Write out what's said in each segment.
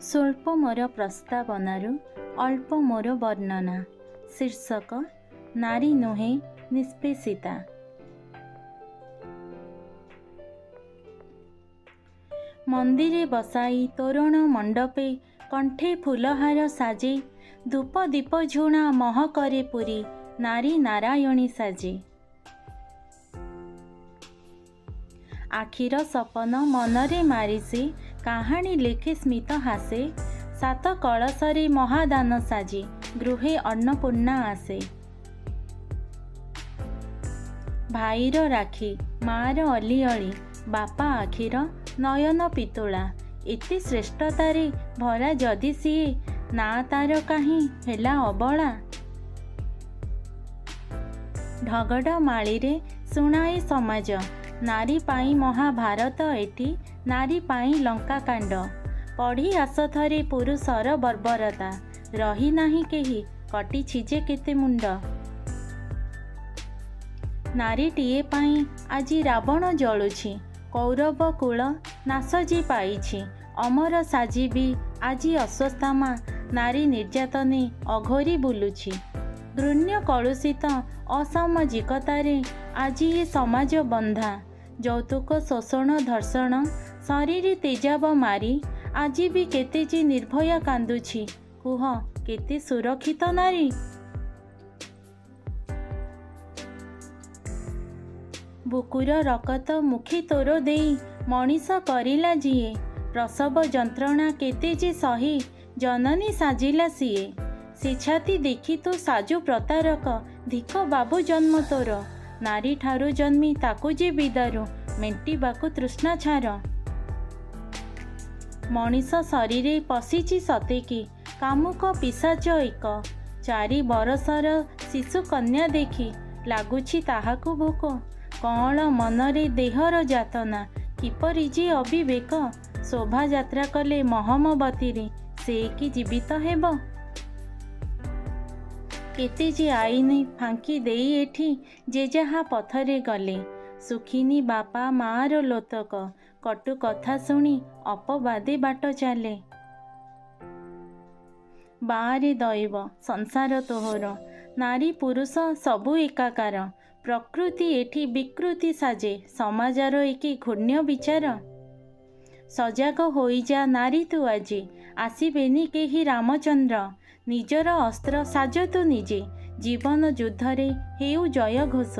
ସ୍ୱଳ୍ପ ମୋର ପ୍ରସ୍ତାବନାରୁ ଅଳ୍ପ ମୋର ବର୍ଣ୍ଣନା। ଶୀର୍ଷକ: ନାରୀ ନୁହେଁ ନିଷ୍ପେଷିତା। ମନ୍ଦିରେ ବସାଇ ତୋରଣ ମଣ୍ଡପେ, କଣ୍ଠେ ଫୁଲହାର ସାଜେ, ଧୂପ ଦୀପ ଝୁଣା ମହକରେ ପୂରି, ନାରୀ ନାରାୟଣୀ ସାଜେ। ଆଖିର ସପନ ମନରେ ମାରି ସେ, କାହାଣୀ ଲେଖେ ସ୍ମିତ ହାସେ, ସାତ କଳସରେ ମହାଦାନ ସାଜି, ଗୃହେ ଅନ୍ନପୂର୍ଣ୍ଣା ଆସେ। ଭାଇର ରାକ୍ଷୀ, ମା'ର ଅଲିଅଳି, ବାପା ଆଖିର ନୟନ ପିତୁଳା, ଏତେ ଶ୍ରେଷ୍ଠତାରେ ଭରା ଯଦି ସିଏ, ନାଁ ତା'ର କାହିଁ ହେଲା ଅବଳା? ଢଗଢ଼ମାଳିରେ ଶୁଣାଏ ସମାଜ, ନାରୀ ପାଇଁ ମହାଭାରତ ଏଠି, ନାରୀ ପାଇଁ ଲଙ୍କାକାଣ୍ଡ। ପଢ଼ି ଆସ ଥରେ ପୁରୁଷର ବର୍ବରତା, ରହି ନାହିଁ କେହି, କଟିଛି ଯେ କେତେ ମୁଣ୍ଡ। ନାରୀଟିଏ ପାଇଁ ଆଜି ରାବଣ ଜଳୁଛି, କୌରବ କୁଳ ନାଶ ଯେ ପାଇଛି, ଅମର ସାଜି ବି ଆଜି ଅଶ୍ୱତ୍ଥାମା ନାରୀ ନିର୍ଯାତନେ ଅଘୋରି ବୁଲୁଛି। ଘୃଣ୍ୟ କଳୁଷିତ ଅସାମାଜିକତାରେ ଆଜି ଏ ସମାଜ ବନ୍ଧା, ଯୌତୁକ ଶୋଷଣ ଧର୍ଷଣ ଶରୀରେ ତେଜାବ ମାରି, ଆଜି ବି କେତେ ଯେ ନିର୍ଭୟା କାନ୍ଦୁଛି, କୁହ କେତେ ସୁରକ୍ଷିତ ନାରୀ? ବୁକୁର ରକତ ମୁଖେ ତୋର ଦେଇ ମଣିଷ କରିଲା ଯିଏ, ପ୍ରସବ ଯନ୍ତ୍ରଣା କେତେ ଯେ ସହି ଜନନୀ ସାଜିଲା ସିଏ, ସେ ଛାତି ଦେଖି ତୁ ସାଜୁ ପ୍ରତାରକ, ଧିକ ବାବୁ ଜନ୍ମ ତୋର। ନାରୀଠାରୁ ଜନ୍ମି ତାକୁ ଯେ ବିଦାରୁ, ମେଣ୍ଟିବାକୁ ତୃଷ୍ଣା ଛାର। ମଣିଷ ଶରୀରେ ପଶିଛି ସତେକି କାମୁକ ପିଶାଚ ଏକ, 4 ବରଷର ଶିଶୁ କନ୍ୟା ଦେଖି ଲାଗୁଛି ତାହାକୁ ଭୋକ, କଅଁଳ ମନରେ ଦେହର ଯାତନା କିପରି ଯେ ଅବିବେକ, ଶୋଭାଯାତ୍ରା କଲେ ମହମବତୀରେ ସେ କି ଜୀବିତ ହେବ? କେତେ ଯେ ଆଇନ ଫାଙ୍କି ଦେଇ ଏଠି ଯେ ଯାହା ପଥରେ ଗଲେ, ଶୁଖିନି ବାପା ମା'ର ଲୋତକ, କଟୁ କଥା ଶୁଣି ଅପବାଦେ ବାଟ ଚାଲେ। ବାଆରେ ଦଇବ, ସଂସାର ତୋହର, ନାରୀ ପୁରୁଷ ସବୁ ଏକାକାର, ପ୍ରକୃତି ଏଠି ବିକୃତି ସାଜେ, ସମାଜର ଏ କି ଘୃଣ୍ୟ ବିଚାର? ସଜାଗ ହୋଇଯା ନାରୀ ତୁ ଆଜି, ଆସିବେନି କେହି ରାମଚନ୍ଦ୍ର, ନିଜର ଅସ୍ତ୍ର ସାଜ ତୁ ନିଜେ, ଜୀବନ ଯୁଦ୍ଧରେ ହେଉ ଜୟ ଘୋଷ।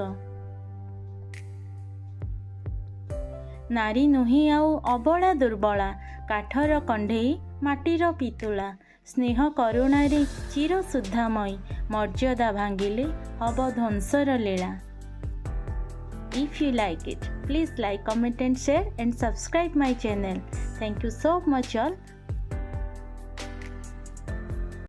ନାରୀ ନୁହେଁ ଆଉ ଅବଳା ଦୁର୍ବଳା, କାଠର କଣ୍ଢେଇ ମାଟିର ପିତୁଳା, ସ୍ନେହ କରୁଣାରେ ଚିର ସୁଧାମୟୀ, ମର୍ଯ୍ୟାଦା ଭାଙ୍ଗିଲେ ହବ ଧ୍ୱଂସର ଲୀଳା। If you like it, please like, comment and share and subscribe my channel. Thank you so much all.